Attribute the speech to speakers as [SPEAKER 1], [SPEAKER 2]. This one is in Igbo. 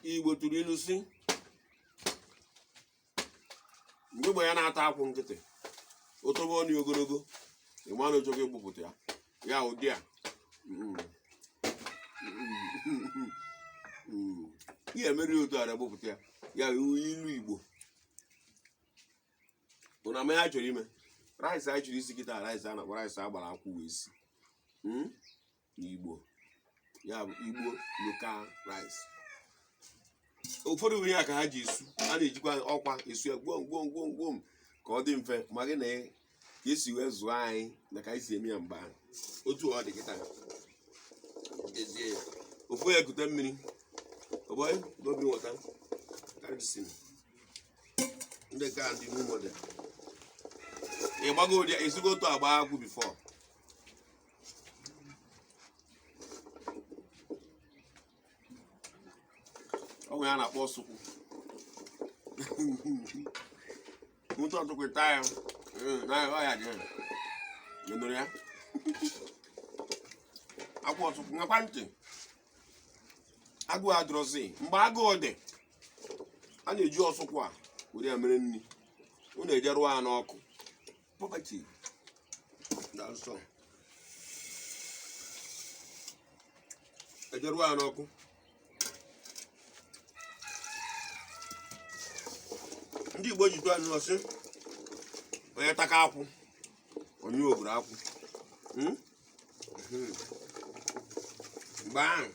[SPEAKER 1] Igbo tụrụ ilu si mgbe Igbo ya na-ata akwụ nkịtị, o tobe ọnụ ya ogologo, ị ma na ọ chọghị ịgbụpụta ya ya ụdị a. Ihe emeri otu ara gbụpụta ya ya ilu Igbo bụ na ya chọrọ ime rice anyị chọrọ isi kịta, rice a na-akpọ rice a gbara akwụ wee si n'Igbo, ya bụ Igbo local rice. Ụfọdụ ihe a ka ha ji esu, a na-ejikwa ọkwa esu ya gwom gwom gwom gwom ka ọ dị mfe. Ma gị na ka esi wee zụọ anyị na ka anyị si eme ya mgbe ahụ, otu ọ dị kịta dezie ya. Ofu ya ekute mmiri, oboy go bring water, carry this thing. Ndị ka ndị new model ị gbago ụdị esigo otu agba akwụ before. Ọ nwere ya na-akpọ ọsụkwụ nwụta ọtụkwụ taa ya na ọ ya dị ya nụrụ ya akwụ ọsụkwụ. Nwekwa ntị, agụụ adịrọzi. Mgbe agụụ dị, a na-eji ọsụkwụ a were ya mere nri. Unu eje rụọ ya n'ọkụ. Poverty na nsọ, eje rụọ ya n'ọkụ. Ndị Igbo ji tụọ anyị sị onye taka akwụ, onye oburu akwụ. Mgbe ahụ